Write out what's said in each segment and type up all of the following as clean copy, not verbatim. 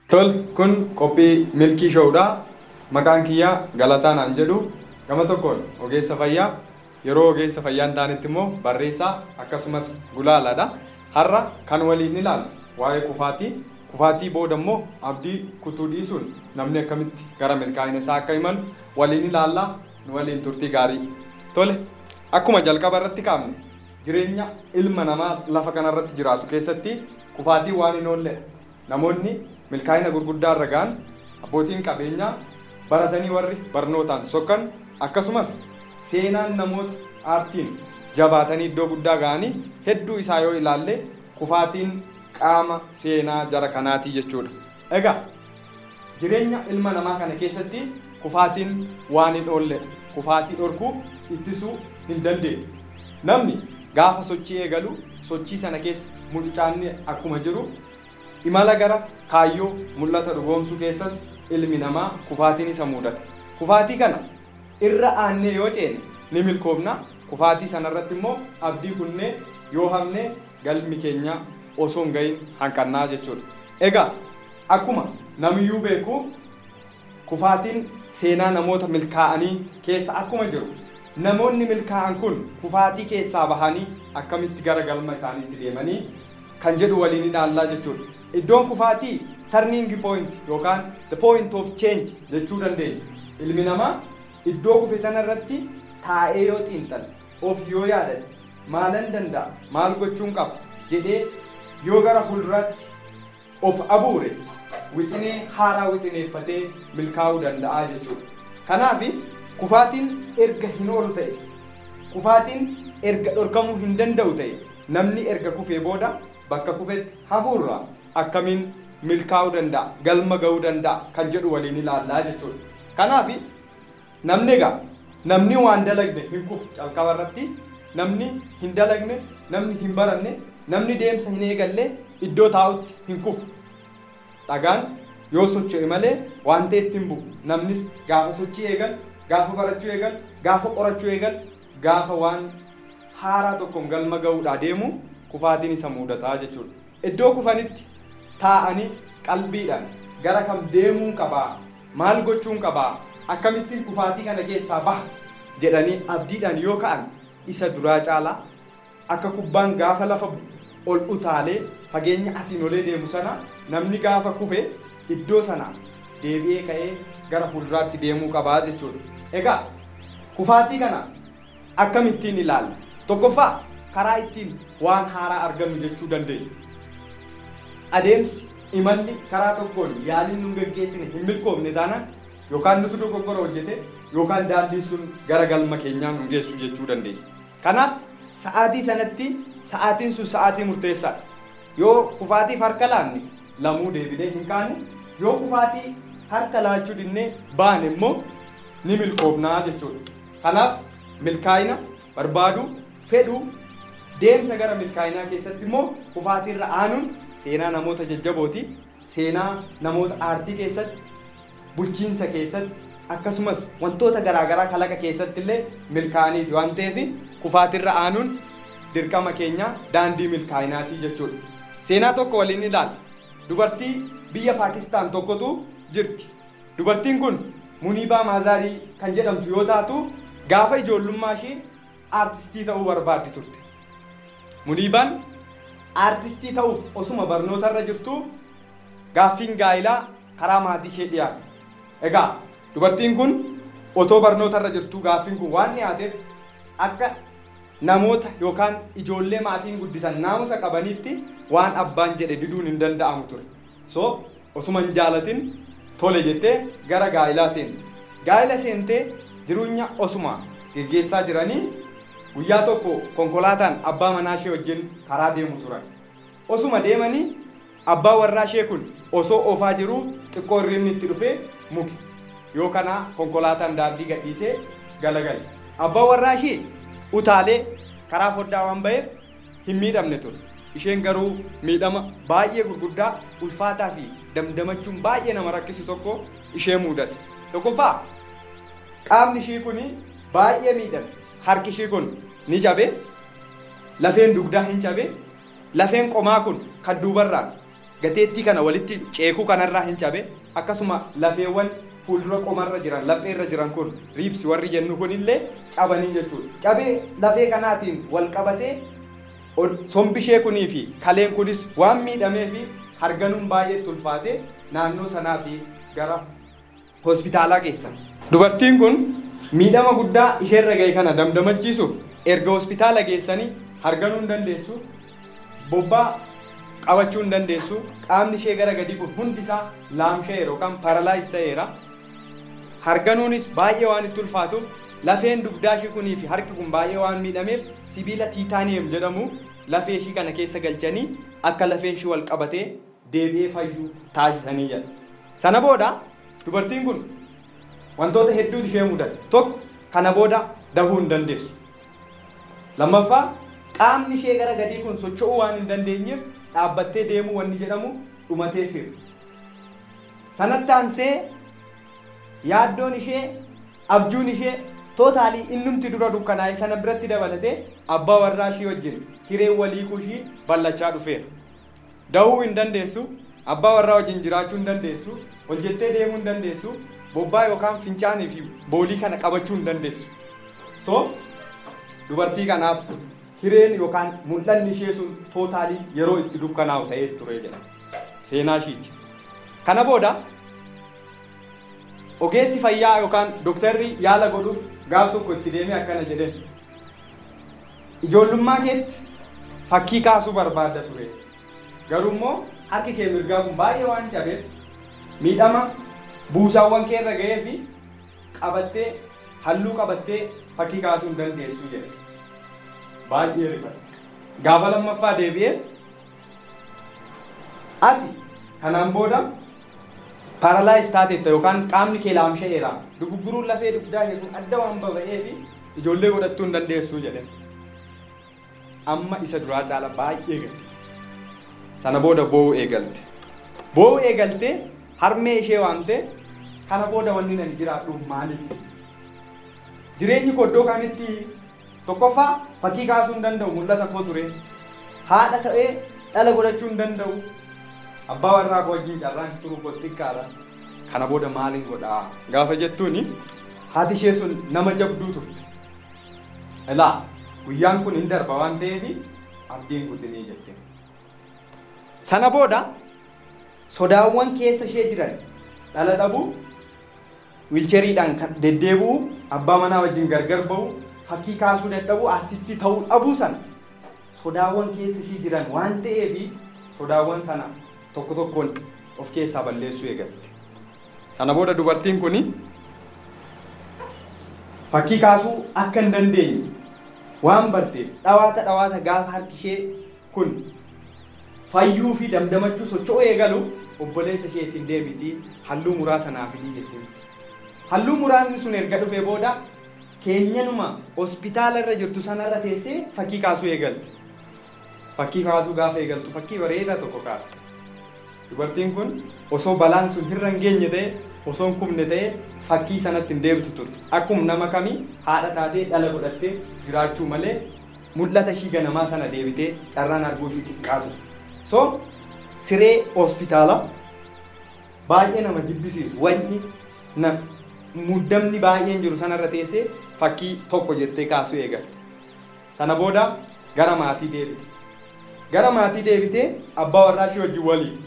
Tol kun qophii Milkii Showdha. Maqaan kiyyaa Galataa naan jedhu. Gama tokkoon ogeessa fayyaa, yeroo ogeessa fayyaa hin taanetti immoo barreessaa akkasumas gulaalaadha. Har'a kan waliin ilaallu waa'ee kufaatii, kufaatii booda immoo abdii kutuu dhiisuun namni akkamitti gara milkaa'ina isaa akka imalu waliin ilaalla. Nu waliin turtii gaarii. Tole, akkuma jalqaba irratti kaafne jireenya ilma namaa lafa kanarratti jiraatu keessatti kufaatiin waan hin oolledha. Namoonni milkaa'ina gurguddaa irra ga'an, abbootiin qabeenyaa, baratanii warri barnootaan sokkan, akkasumas seenaan namoota aartiin jabaatanii iddoo guddaa ga'anii hedduu isaa yoo ilaalle kufaatiin qaama seenaa jara kanaatii jechuudha. Egaa jireenya ilma namaa kana keessatti kufaatiin waan hin oolledha. Kufaatii dhorkuu, ittisuu hin dandeenyu. Namni gaafa sochii eegalu sochii sana keessa mucucaanni akkuma jiru imala gara kaayyoo mul'ata dhugoomsuu keessas ilmi namaa kufaatiin isa muudata. Kufaatii kana irra aannee yoo ceene ni milkoofna. Kufaatii sanarratti immoo abdii kunnee yoo hafne galmi keenya osoo hin gahin hanqannaa jechuudha. Egaa akkuma namiyyuu beeku kufaatiin seenaa namoota milkaa'anii keessa akkuma jiru namoonni milkaa'an kun kufaatii keessaa bahanii akkamitti gara galma isaaniitti deemanii kan jedhu waliin ilaallaa jechuudha. Iddoon kufaatii turning point yookaan the point of change jechuu dandeenya. Ilmi namaa iddoo kufe sana irratti taa'ee yoo xiinxale, of yoo yaadate, maalan danda'a, maal gochuun qaba jedhee yoo gara fuulduraatti of abuure, wixinee haaraa wixineeffatee milkaa'uu danda'a jechuudha. Kanaaf kufaatiin erga hin oolu ta'e, kufaatiin erga dhorkamuu hin danda'u ta'e, namni erga kufee booda bakka kufetti hafuurraa akkamiin milkaa'uu danda'a, galma ga'uu danda'a kan jedhu waliin ilaallaa jechuudha. Kanaaf namni egaa namni waan dalagne hin kufu. Calqaba irratti namni hin dalagne, namni hin baranne, namni deemsa hin eegalle iddoo taa'utti hin kufu. Dhagaan yoo socho'e malee waan ta'etti hin bu'u. Namnis gaafa sochii eegal, gaafa barachuu eegal, gaafa qorachuu eegal, gaafa waan haaraa tokkoon galma ga'uudhaa deemu kufaatiin isa mudataa jechuudha. Iddoo kufanitti taa'anii qalbiidhaan gara kam deemuun qabaa, maal gochuun qabaa, akkamittiin kufaatii kana keessaa baha jedhanii abdiidhaan yoo ka'an isa duraa caalaa akka kubbaan gaafa lafa ol utaalee fageenya asiin olee deemu sana namni gaafa kufe iddoo sana deebi'ee ka'ee gara fuulduraatti deemuu qabaa jechuudha. Egaa kufaatii kana akkamittiin ilaalla? Tokkoffaa, karaa ittiin waan haaraa argannu jechuu dandeenya. Adeemsi imalli karaa tokkoon yaaliin nun geggeessine hin milkoofne taanaan yookaan nutu dogoggora hojjete yookaan daandiin sun gara galma keenyaa nun geessu jechuu dandeenya. Kanaaf sa'aatii sanatti sa'aatiin sun sa'aatii murteessaadha. Yoo kufaatiif harka laanne lamuu deebinee hin kaanu, yoo kufaatii harka laachuu dinnee baane immoo ni milkoofnaa jechuudha. Kanaaf milkaa'ina barbaaduu, fedhuu, deemsa gara milkaa'inaa keessatti immoo kufaatii irra aanuun seenaa namoota jajjabooti. Seenaa namoota aartii keessatti, bulchiinsa keessatti, akkasumas wantoota garaagaraa kalaqa keessatti illee milkaa'aniiti waan ta'eef kufaatirra aanuun dirqama keenya, daandii milkaa'inaatii jechuudha. Seenaa tokko waliin ilaalla. Dubartii biyya Paakistaan tokkotu jirti. Dubartiin kun Muniibaa Maazaarii kan jedhamtu yoo taatu gaafa ijoollummaa ishee aartistii ta'uu barbaaddi turte. Muniibaan aartistii ta'uuf osuma barnootarra jirtu gaaffiin gaa'ilaa karaa maatii ishee dhiyaate. Egaa dubartiin kun otoo barnootarra jirtuu gaaffiin kun waan dhiyaateef akka namoota yookaan ijoollee maatiin guddisan naamusa qabaniitti waan abbaan jedhe diduun hin danda'amu ture. So osuma hin jaalatin tole jettee gara gaa'ilaa seente. Gaa'ila seentee jiruenya osuma geggeessaa jiranii guyyaa tokko konkolaataan abbaa manaa ishee wajjin karaa deemu turan. Osuma deemanii abbaa warraa ishee kun osoo oofaa jiruu xiqqoo hirribni itti dhufee muke. Yoo kana konkolaataan daandii gadhiisee galagale. Abbaan warraa ishee utaalee karaa foddaa waan ba'eef hin miidhamne ture. Isheen garuu miidhama baay'ee gurguddaa, ulfaataa fi damdamachuun baay'ee nama rakkisu tokko ishee muudate. Tokkoffaa, qaamni ishii kun baay'ee miidhame. Harki ishii kun ni cabe, lafeen dugdaa hin cabe, lafeen qomaa kun kan duubarraan Gateettii kana walitti ceekuu kanarraa hin cabe. Akkasuma lafeewwan fuuldura qomarra jiran, lapheerra jiran kun, ribs warri jennu kun illee cabanii jechuudha. Cabee lafee kanaatiin wal qabatee sombi ishee kunii fi kaleen kunis waan miidhamee fi harganuun baay'eetti ulfaate naannoo sanaatii gara hospitaalaa geessan. Dubartiin kun miidhama guddaa isheerra ga'e kana damdamachiisuuf erga hospitaala geessanii harganuu hin dandeessu, bobbaa qabachuu hin dandeessu, qaamni ishee gara gadii kun hundi isaa laamsha'eera yookaan paralyze ta'eera. Harganuunis baay'ee waan itti ulfaatuuf, lafeen dugdaa ishee kunii fi harki kun baay'ee waan miidhameef, sibiila titanium jedhamu lafee ishii kana keessa galchanii akka lafeen ishii wal qabatee deebi'ee fayyu taasisanii jedha. Sana booda dubartiin kun wantoota hedduutu ishee mudate. Tokko, kana booda dahuu hin dandeessu. Lammaffaa, qaamni ishee gara gadii kun socho'uu waan hin dandeenyeef dhaabbattee deemuu wanni jedhamu dhumatee firu. Sanatti aansee yaaddoon ishee, abjuun ishee totally innumti dura dukkanaa'e sana biratti dabalatee abbaa warraa ishii wajjin hireen waliikuu ishii bal'achaa dhufeera. Dahuu hin dandeessu, abbaa warraa wajjin jiraachuu hin dandeessu, ol jettee deemuu hin dandeessu, bobbaa yookaan fincaanii fi boolii kana qabachuu hin dandeessu. So dubartii kanaaf hireen yookaan mul'anni ishee sun totally yeroo itti dukkanaa'u ta'ee ture jedha. Seenaa ishiiti. Kana booda ogeessi fayyaa yookaan dooktarri yaala godhuuf gaaf tokko itti deemee akkana jedheen. "Ijoollummaa keetti fakkii kaasuu barbaadda ture. Garuu immoo harki kee mirgaa kun baay'ee waan cabeef, miidhama buusaawwan kee irra ga'ee fi qabattee, halluu qabattee fakkii kaasuu hin dandeessu" jedhe. Baay'ee rifate. Gaafa lammaffaa deebi'ee, "Ati kanaan booda paralyze taateetta yookaan qaamni kee laamsha'eera. Dugugguruun lafee dugdaa kee kun adda waan baba'ee fi ijoollee godhachuu hin dandeessu" jedhe. Amma isa duraa caala baay'ee gaddite. Sana booda boo'uu eegalte. Boo'uu eegaltee harmee ishee waamtee, "Kana booda wanni nani jiraadhuuf maaliif? Jireenyi koo iddoo kamitti? Tokkoffaa, fakkii kaasuu hin danda'u, mul'ata koo ture. Haadha ta'ee dhala godhachuu hin danda'u. Abbaa warraa koo wajjin carraan turuu koos xiqqaadha. Kana booda maalin godhaa?" Gaafa jettuuni haati ishee sun nama jabduu turte. "Ilaa, guyyaan kun hin darba waan ta'eef abdiin kutinii" jette. Sana booda sodaawwan keessa ishee jiran, dhala dhabuu, wheelchairiidhaan kan deddeebi'uu, abbaa manaa wajjin gargar ba'uu, fakkii kaasuu dadhabuu, aartistii ta'uu dhabuu sana, sodaawwan keessa ishee jiran waan ta'eef sodaawwan sana tokko tokkoon of keessaa balleessuu eegalte. Sana booda dubartiin kuni fakkii kaasuu akka hin dandeenye waan barteef, dhawaata dhawaata gaafa harki ishee kun fayyuu fi damdamachuu socho'uu eegalu, obboleessa isheetiin, "Deebiitii halluu muraasa naa fidii" jetteen. Halluu muraasni sun erga dhufee booda keenyanuma hospitaala irra jirtu sanarra teessee fakkii kaasuu eegalte. Fakkii kaasuu gaafa eegaltu fakkii bareedaa tokko kaaste. Dubartiin kun osoo balaan sun hirra hin geenye ta'e, osoo hin kufne ta'e, fakkii sanatti hin deebitu turte. Akkuma nama kamii haadha taatee dhala godhattee jiraachuu malee mul'ata ishii ganamaa sana deebitee carraan arguu ishii xiqqaa ture. So siree hospitaala baay'ee nama jibbisiisu, wanni na muddamni baay'een jiru sanarra teessee fakkii tokko jettee kaasuu eegalte. Sana booda gara maatii deebite. Gara maatii deebitee abbaa warraa ishii wajjin waliin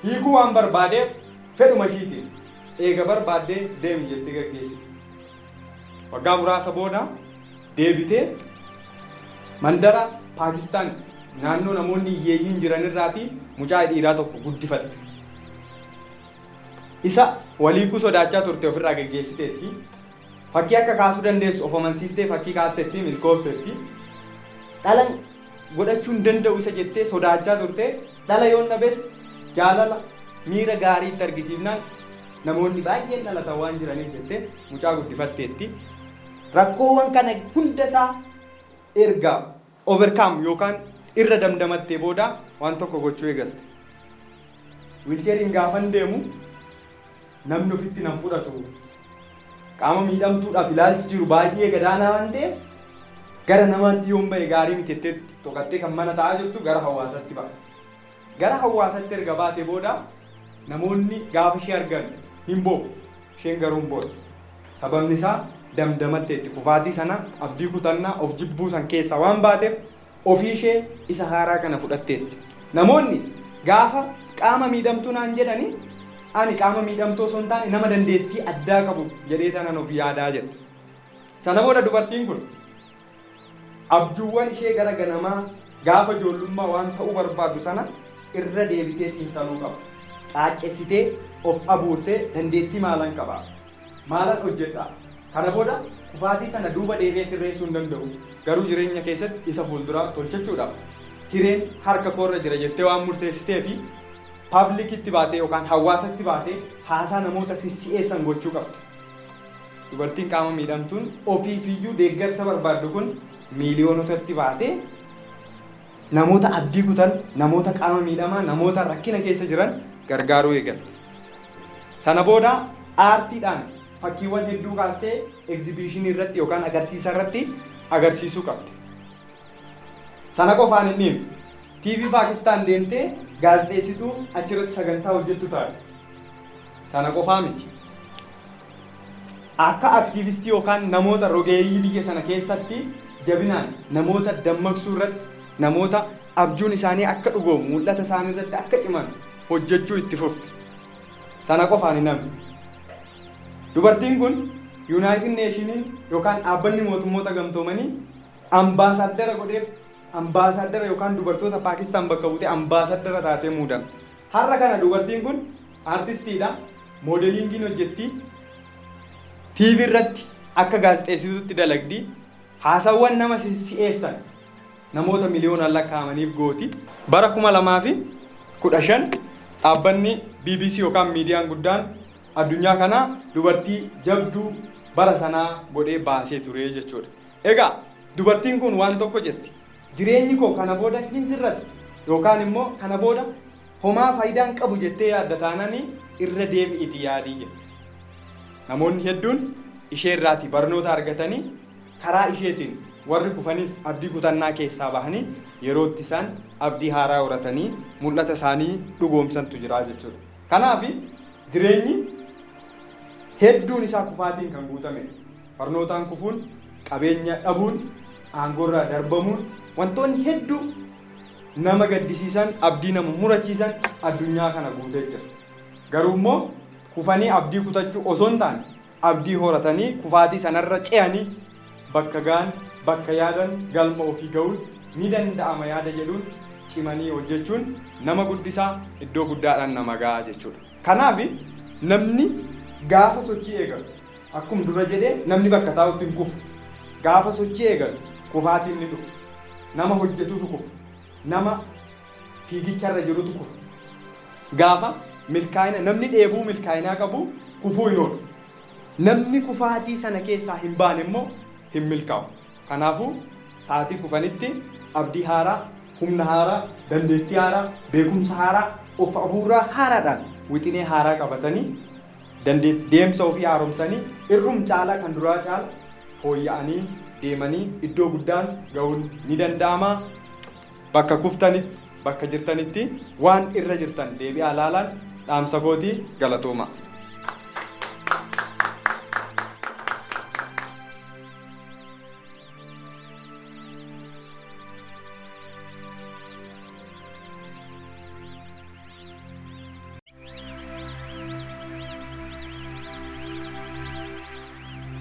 hiikuu waan barbaadeef, fedhuma ishiitiin eega barbaaddee deemi jettee gaggeessite. Waggaa muraasa booda deebitee mandara Paakistaan naannoo namoonni hiyyeeyyiin jiran irraatii mucaa dhiiraa tokko guddifatte. Isa waliikuu sodaachaa turte ofirraa geggeessiteetti. Fakkii akka kaasuu dandeessu of amansiiftee fakkii kaasteetti milkoofteetti. Dhala godhachuu hin danda'u isa jettee sodaachaa turte, dhala yoon dhabes jaalala miira gaarii itti argisiifnaan namoonni baay'een dhalatan waan jiraniif jettee mucaa guddifatteetti. Rakkoowwan kana hunda isaa erga overcome yookaan irra damdamattee booda waan tokko gochuu eegalte. "Wheelchairiin gaafan deemu namni ofitti nan fudhatu. Qaama miidhamtuudhaaf ilaalchi jiru baay'ee gadaanaa waan ta'eef, gara namaatti yoon ba'e gaarii miti" jettee toqattee kan mana taa'aa jirtu gara hawaasaatti baate. Gara hawaasatti erga baatee booda namoonni gaafa ishee argan hin boo'u. Isheen garuu hin boossu. Sababni isaa damdamatteetti kufaatii sana abdii kutannaa of jibbuu san keessaa waan baateef ofii ishee isa haaraa kana fudhatteetti. Namoonni gaafa qaama miidhamtuu naan jedhani ani qaama miidhamtuu osoo hin taane nama dandeettii addaa qabu jedhee tanan of yaadaa jette. Sana booda dubartiin kun abjuuwwan ishee gara ganamaa gaafa ijoollummaa waan ta'uu barbaaddu sana irra deebitee xiinxaluu qabdi. Qaaccessitee of abuurtee dandeettii maalan qaba? Maalan hojjedha? Kana booda kufaatii sana duuba deebi'ee sirreessuu hin danda'u. Garuu jireenya keessatti isa fuulduraa tolchachuudhaaf hireen harka koorra jira jettee waan murteessitee fi publicitti baatee yookaan hawaasatti baatee haasaa namoota sissi'eessan gochuu qabdi. Dubartiin qaama miidhamtuun ofiifiyyuu deeggarsa barbaaddu kun miiliyoonotatti baatee namoota abdii kutan, namoota qaama miidhamaa, namoota rakkina keessa jiran gargaaruu eegalte. Sana booda aartiidhaan fakkiiwwan hedduu kaastee exhibitionii irratti yookaan agarsiisa irratti agarsiisuu qabdi. Sana qofaan hin dhiifne. TV Paakistaan deemtee gaazexeessituu achirratti sagantaa hojjettu taate. Sana qofaa miti. Akka aktiivistii yookaan namoota rogeeyyii biyya sana keessatti jabinaan namoota dammaqsuu irratti namoota abjuun isaanii akka dhugoomu mul'ata isaanii irratti akka ciman hojjechuu itti fufte. Sana qofaan hin hafne. Dubartiin kun United Nationiin yookaan dhaabbanni mootummoota gamtoomanii ambaasaddara godheef ambaasaddara yookaan dubartoota Paakistaan bakka buutee ambaasaddara taatee muudamte. Har'a kana dubartiin kun aartistiidha. Modelingiin hojjetti. TV irratti akka gaazexeessituutti dalagdi. Haasawwan nama si'eessan namoota miliyoonaan lakkaa'amaniif gooti. Bara 2015 dhaabbanni BBC yookaan miidiyaan guddaan addunyaa kanaa dubartii jabduu bara sanaa godhee baasee ture jechuudha. Egaa dubartiin kun waan tokko jetti. Jireenyi koo kana booda hin sirratu yookaan immoo kana booda homaa faayidaa hin qabu jettee yaadda taananii irra deebi'iti yaadii jetti. Namoonni hedduun ishee irraatii barnoota argatanii karaa isheetiin warri kufanis abdii kutannaa keessaa bahanii yeroo itti isaan abdii haaraa horatanii mul'ata isaanii dhugoomsantu jira jechuudha. Kanaaf jireenyi hedduun isaa kufaatiin kan guutamedha. Barnootaan kufuun, qabeenya dhabuun, aangoorraa darbamuun wantoonni hedduu nama gaddisiisan, abdii nama murachiisan addunyaa kana guutee jira. Garuu immoo kufanii abdii kutachuu osoo hin taane abdii horatanii kufaatii sanarra ce'anii bakka ga'an, bakka yaadan galma ofii ga'uun ni danda'ama yaada jedhuun cimanii hojjechuun nama guddisaa iddoo guddaadhaan nama ga'a jechuudha. Kanaaf namni gaafa sochii eegalu akkuma dura jedhee namni bakka taa'utti hin kufu. Gaafa sochii eegalu kufaatiin ni dhufa. Nama hojjetutu kufa. Nama fiigicharra jirutu kufa. Gaafa milkaa'ina namni dheebuu milkaa'inaa qabu kufuu hin oolu. Namni kufaatii sana keessaa hin baane immoo hin milkaa'u. Kanaafuu sa'aatii kufanitti abdii haaraa, humna haaraa, dandeettii haaraa, beekumsa haaraa, of abuurraa haaraadhaan wixinee haaraa qabatanii dandeettii deemsa ofii haaromsanii irrum caalaa kan duraa caala fooyya'anii deemanii iddoo guddaan ga'uun ni danda'ama. Bakka kuftanitti, bakka jirtanitti waan irra jirtan deebi'aa laalaan dhaamsa kootii galatooma.